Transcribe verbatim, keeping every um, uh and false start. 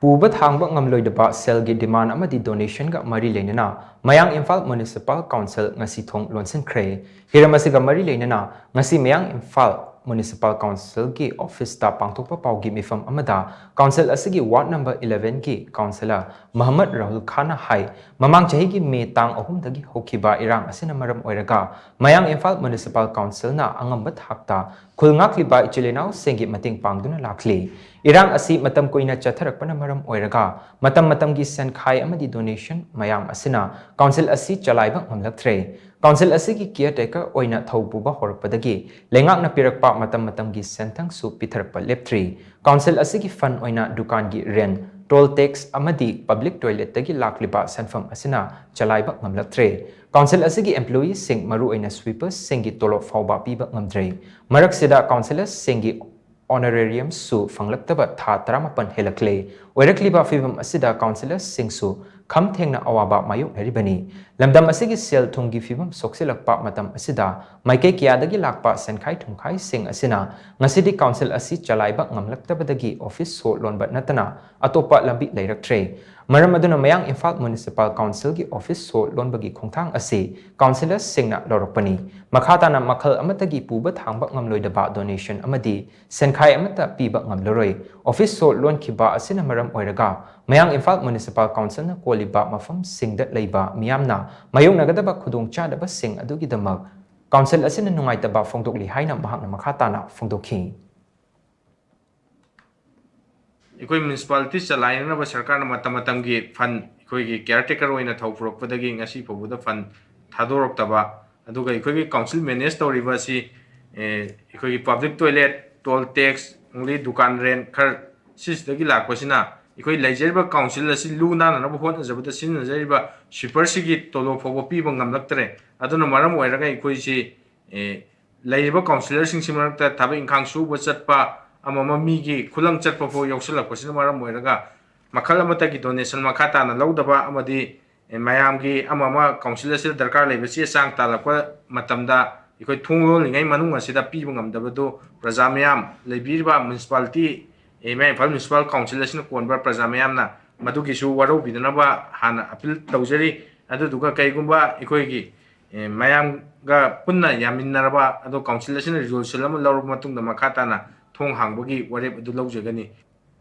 ꯄꯨꯕ ꯊꯥꯡꯕ ꯉꯝꯂꯣꯏꯗꯕ ꯁꯦꯜꯒꯤ ꯗꯤꯃꯥꯟ ꯑꯃꯗꯤ ꯗꯣꯅꯦꯁꯟꯒ ꯃꯔꯤ ꯂꯩꯅꯅ ꯃꯌꯥꯡ ꯏꯝꯐꯥꯜ ꯃ꯭ꯌꯨꯅꯤꯁꯤꯄꯥꯜ ꯀꯥꯎꯟꯁꯤꯜ ꯉꯁꯤ ꯊꯣꯡ ꯂꯣꯟꯁꯤꯟꯈ꯭ꯔꯦ꯫ ꯍꯤꯔꯝ ꯑꯁꯤꯒ ꯃꯔꯤ ꯂꯩꯅꯅ ꯉꯁꯤ ꯃꯌꯥꯡ ꯏꯝꯐꯥꯜ ꯃ꯭ꯌꯨꯅꯤꯁꯤꯄꯥꯜ ꯀꯥꯎꯟꯁꯤꯜꯒꯤ ꯑꯣꯐꯤꯁꯇ ꯄꯥꯡꯊꯣꯛꯄ ꯄꯥꯎꯒꯤ ꯃꯤꯐꯝ ꯑꯃꯗ ꯀꯥꯎꯟꯁꯤꯜ ꯑꯁꯤꯒꯤ ꯋꯥꯔꯗ ꯅꯝꯕꯔ ꯏꯂꯦꯚꯦꯟꯒꯤ ꯀꯥꯎꯟꯁꯤꯂꯔ ꯃꯍꯃꯗ ꯔꯥꯍꯨꯜ ꯈꯥꯟꯅ ꯍꯥꯏ, ꯃꯃꯥꯡ ꯆꯍꯤꯒꯤ ꯃꯦ ꯇꯥꯡ ꯑꯍꯨꯝꯗꯒꯤ ꯍꯧꯈꯤꯕ ꯏꯔꯥꯡ ꯑꯁꯤꯅ ꯃꯔꯝ ꯑꯣꯏꯔꯒ ꯃꯌꯥꯡ ꯏꯝꯐꯥꯜ ꯃ꯭ꯌꯨꯅꯤꯁꯤꯄꯥꯜ ꯀꯥꯎꯟꯁꯤꯜꯅ ꯑꯉꯝꯕ ꯊꯥꯛꯇ ꯈꯨꯜ ꯉꯥꯛꯂꯤꯕ ꯏꯆꯤꯜ ꯏꯅꯥꯎꯁꯤꯡꯒꯤ ꯃꯇꯦꯡ ꯄꯥꯡꯗꯨꯅ ꯂꯥꯛꯂꯤ꯫ ꯏꯔꯥꯡ ꯑꯁꯤ ꯃꯇꯝ ꯀꯨꯏꯅ ꯆꯠꯊꯔꯛꯄꯅ ꯃꯔꯝ ꯑꯣꯏꯔꯒ ꯃꯇꯝ ꯃꯇꯝꯒꯤ ꯁꯦꯟꯈꯥꯏ ꯑꯃꯗꯤ ꯗꯣꯅꯦꯁꯟ ꯃꯌꯥꯝ ꯑꯁꯤꯅ ꯀꯥꯎꯟꯁꯤꯜ ꯑꯁꯤ ꯆꯂꯥꯏꯕ ꯉꯝꯂꯛꯇ꯭ꯔꯦ꯫ ꯀꯥꯎꯟꯁꯤꯜ ꯑꯁꯤꯒꯤ ꯀꯤꯌꯔꯇꯦꯀꯔ ꯑꯣꯏꯅ ꯊꯧ ꯄꯨꯕ ꯍꯧꯔꯛꯄꯗꯒꯤ ꯂꯩꯉꯥꯛꯅ ꯄꯤꯔꯛꯄ ꯃꯇꯝ ꯃꯇꯝꯒꯤ ꯁꯦꯟꯊꯪꯁꯨ ꯄꯤꯊꯔꯛꯄ ꯂꯦꯞꯇ꯭ꯔꯤ꯫ ꯀꯥꯎꯟꯁꯤꯜ ꯑꯁꯤꯒꯤ ꯐꯟ ꯑꯣꯏꯅ ꯗꯨꯀꯥꯟꯒꯤ ꯔꯦꯟ, ꯇꯣꯜ ꯇꯦꯛꯁ ꯑꯃꯗꯤ ꯄꯕ꯭ꯂꯤꯛ ꯇꯣꯏꯂꯦꯠꯇꯒꯤ ꯂꯥꯛꯂꯤꯕ ꯁꯦꯟꯐꯝ ꯑꯁꯤꯅ ꯆꯂꯥꯏꯕ ꯉꯝꯂꯛꯇ꯭ꯔꯦ꯫ ꯀꯥꯎꯟꯁꯤꯜ ꯑꯁꯤꯒꯤ ꯑꯦꯝꯄ꯭ꯂꯣꯌꯤꯁꯤꯡ, ꯃꯔꯨꯑꯣꯏꯅ ꯁ꯭ꯋꯤꯄꯔꯁꯤꯡꯒꯤ ꯇꯣꯂꯣꯞ ꯐꯥꯎꯕ ꯄꯤꯕ ꯉꯝꯗ꯭ꯔꯦ꯫ ꯃꯔꯛꯁꯤꯗ ꯀꯥꯎꯟꯁꯤꯂꯔꯁꯤꯡꯒꯤ ꯑꯣꯅꯔꯦꯔꯤꯌꯝꯁꯨ ꯐꯪꯂꯛꯇꯕ ꯊꯥ ꯇꯔꯥꯃꯥꯄꯟ ꯍꯦꯜꯂꯛꯂꯦ꯫ ꯑꯣꯏꯔꯛꯂꯤꯕ ꯐꯤꯕꯝ ꯑꯁꯤꯗ ꯀꯥꯎꯟꯁꯤꯂꯔꯁꯤꯡꯁꯨ ꯈꯝ ꯊꯦꯡꯅ ꯑꯋꯥꯕ ꯃꯥꯌꯣꯛꯅꯔꯤꯕꯅꯤ꯫ ꯂꯝꯗꯝ ꯑꯁꯤꯒꯤ ꯁꯦꯜ ꯊꯨꯝꯒꯤ ꯐꯤꯕꯝ ꯁꯣꯛꯆꯤꯜꯂꯛꯄ ꯃꯇꯝ ꯑꯁꯤꯗ ꯃꯥꯏꯀꯩ ꯀꯌꯥꯗꯒꯤ ꯂꯥꯛꯄ ꯁꯦꯟꯈꯥꯏ ꯊꯨꯝꯈꯥꯏꯁꯤꯡ ꯑꯁꯤꯅ ꯉꯁꯤꯗꯤ ꯀꯥꯎꯟꯁꯤꯜ ꯑꯁꯤ ꯆꯂꯥꯏꯕ ꯉꯝꯂꯛꯇꯕꯗꯒꯤ ꯑꯣꯐꯤꯁ ꯁꯣ ꯂꯣꯟꯕ ꯅꯠꯇꯅ ꯑꯇꯣꯞꯄ ꯂꯝꯕꯤ ꯂꯩꯔꯛꯇ꯭ꯔꯦ꯫ ꯃꯔꯝ ꯑꯗꯨꯅ ꯃꯌꯥꯡ ꯏꯝꯐꯥꯜ ꯃ꯭ꯌꯨꯅꯤꯁꯤꯄꯥꯜ ꯀꯥꯎꯟꯁꯤꯜꯒꯤ ꯑꯣꯐꯤꯁ ꯁꯣ ꯂꯣꯟꯕꯒꯤ ꯈꯣꯡꯊꯥꯡ ꯑꯁꯤ ꯀꯥꯎꯟꯁꯤꯂꯔꯁꯤꯡꯅ ꯂꯧꯔꯛꯄꯅꯤ꯫ ꯃꯈꯥ ꯇꯥꯅ ꯃꯈꯜ ꯑꯃꯠꯇꯒꯤ ꯄꯨꯕ ꯊꯥꯡꯕ ꯉꯝꯂꯣꯏꯗꯕ ꯗꯣꯅꯦꯁꯟ ꯑꯃꯗꯤ ꯁꯦꯟꯈꯥꯏ ꯑꯃꯠꯇ ꯄꯤꯕ ꯉꯝꯂꯔꯣꯏ꯫ ꯑꯣꯐꯤꯁ ꯁꯣ ꯂꯣꯟꯈꯤꯕ ꯑꯁꯤꯅ ꯃꯔꯝ ꯑꯣꯏꯔꯒ ꯃꯌꯥꯡ ꯏꯝꯐꯥꯜ ꯃ꯭ꯌꯨꯅꯤꯁꯤꯄꯥꯜ ꯀꯥꯎꯟꯁꯤꯜꯅ ꯀꯣꯜꯂꯤꯕ ꯃꯐꯝꯁꯤꯡꯗ ꯂꯩꯕ ꯃꯤꯌꯥꯝꯅ ꯃꯥꯌꯣꯛꯅꯒꯗꯕ ꯈꯨꯗꯣꯡꯆꯥꯗꯕꯁꯤꯡ ꯑꯗꯨꯒꯤꯗꯃꯛ ꯀꯥꯎꯟꯁꯤꯜ ꯑꯁꯤꯅ ꯅꯨꯡꯉꯥꯏꯇꯕ ꯐꯣꯡꯗꯣꯛꯂꯤ ꯍꯥꯏꯅ ꯃꯍꯥꯛꯅ ꯃꯈꯥ ꯇꯥꯅ ꯐꯣꯡꯗꯣꯛꯈꯤ꯫ ꯑꯩꯈꯣꯏ ꯃ꯭ꯌꯨꯅꯤꯁꯤꯄꯥꯂꯤꯇꯤ ꯆꯂꯥꯏꯅꯅꯕ ꯁꯔꯀꯥꯔꯅ ꯃꯇꯝ ꯃꯇꯝꯒꯤ ꯐꯟ, ꯑꯩꯈꯣꯏꯒꯤ ꯀꯤꯌꯔꯇꯦꯀꯔ ꯑꯣꯏꯅ ꯊꯧ ꯄꯨꯔꯛꯄꯗꯒꯤ ꯉꯁꯤ ꯐꯥꯎꯕꯗ ꯐꯟ ꯊꯥꯗꯣꯔꯛꯇꯕ, ꯑꯗꯨꯒ ꯑꯩꯈꯣꯏꯒꯤ ꯀꯥꯎꯟꯁꯤꯜ ꯃꯦꯅꯦꯖ ꯇꯧꯔꯤꯕ ꯑꯁꯤ, ꯑꯦ, ꯑꯩꯈꯣꯏꯒꯤ ꯄꯕ꯭ꯂꯤꯛ ꯇꯣꯏꯂꯦꯠ, ꯇꯣꯜ ꯇꯦꯛꯁ, ꯑꯣꯡꯂꯤ ꯗꯨꯀꯥꯟ ꯔꯦꯟ ꯈꯔ ꯁꯤꯁꯤꯗꯒꯤ ꯂꯥꯛꯄꯁꯤꯅ ꯑꯩꯈꯣꯏ ꯂꯩꯖꯔꯤꯕ ꯀꯥꯎꯟꯁꯤꯜ ꯑꯁꯤ ꯂꯨ ꯅꯥꯟꯅꯅꯕ ꯍꯣꯠꯅꯖꯕꯗ ꯁꯤꯖꯤꯟꯅꯖꯔꯤꯕ ꯁ꯭ꯋꯤꯄꯔꯁꯤꯒꯤ ꯇꯣꯂꯣꯞ ꯐꯥꯎꯕ ꯄꯤꯕ ꯉꯝꯂꯛꯇ꯭ꯔꯦ꯫ ꯑꯗꯨꯅ ꯃꯔꯝ ꯑꯣꯏꯔꯒ ꯑꯩꯈꯣꯏꯁꯤ, ꯑꯦ, ꯂꯩꯔꯤꯕ ꯀꯥꯎꯟꯁꯤꯂꯔꯁꯤꯡꯁꯤ ꯃꯔꯛꯇ ꯊꯕꯛ ꯏꯪꯈꯥꯡ ꯁꯨꯕ ꯆꯠꯄ, ꯑꯃ ꯑꯃ ꯃꯤꯒꯤ ꯈꯨꯂꯪ ꯆꯠꯄ ꯐꯥꯎ ꯌꯥꯎꯁꯤꯜꯂꯛꯄꯁꯤꯅ ꯃꯔꯝ ꯑꯣꯏꯔꯒ ꯃꯈꯜ ꯑꯃꯠꯇꯒꯤ ꯗꯣꯅꯦꯁꯟ ꯃꯈꯥ ꯇꯥꯅ ꯂꯧꯗꯕ ꯑꯃꯗꯤ, ꯑꯦ, ꯃꯌꯥꯝꯒꯤ ꯑꯃ ꯑꯃ ꯀꯥꯎꯟꯁꯤꯜ ꯑꯁꯤꯗ ꯗꯔꯀꯥꯔ ꯂꯩꯕ ꯆꯦ ꯆꯥꯡ ꯇꯥꯜꯂꯛꯄ ꯃꯇꯝꯗ ꯑꯩꯈꯣꯏ ꯊꯣꯡ ꯂꯣꯜꯂꯤꯉꯩ ꯃꯅꯨꯡ ꯑꯁꯤꯗ ꯄꯤꯕ ꯉꯝꯗꯕꯗꯨ ꯄ꯭ꯔꯖꯥ ꯃꯤꯌꯥꯝ, ꯂꯩꯕꯤꯔꯤꯕ ꯃ꯭ꯌꯨꯅꯤꯁꯤꯄꯥꯂꯤꯇꯤ ꯑꯦ, ꯃꯌꯥꯏ ꯏꯝꯐꯥꯜ ꯃ꯭ꯌꯨꯅꯤꯁꯤꯄꯥꯜ ꯀꯥꯎꯟꯁꯤꯜ ꯑꯁꯤꯅ ꯀꯣꯟꯕ ꯄ꯭ꯔꯖꯥ ꯃꯌꯥꯝꯅ ꯃꯗꯨꯒꯤꯁꯨ ꯋꯥꯔꯧꯕꯤꯗꯅꯕ ꯍꯥꯟꯅ ꯑꯄꯤꯜ ꯇꯧꯖꯔꯤ꯫ ꯑꯗꯨꯗꯨꯒ ꯀꯩꯒꯨꯝꯕ ꯑꯩꯈꯣꯏꯒꯤ, ꯑꯦ, ꯃꯌꯥꯝꯒ ꯄꯨꯟꯅ ꯌꯥꯃꯤꯟꯅꯔꯕ ꯑꯗꯣ ꯀꯥꯎꯟꯁꯤꯜ ꯑꯁꯤꯅ ꯔꯤꯖꯣꯂꯨꯁꯟ ꯑꯃ ꯂꯧꯔꯕ ꯃꯇꯨꯡꯗ ꯃꯈꯥ ꯇꯥꯅ ꯊꯣꯡ ꯍꯥꯡꯕꯒꯤ ꯋꯥꯔꯦꯞ ꯑꯗꯨ ꯂꯧꯖꯒꯅꯤ꯫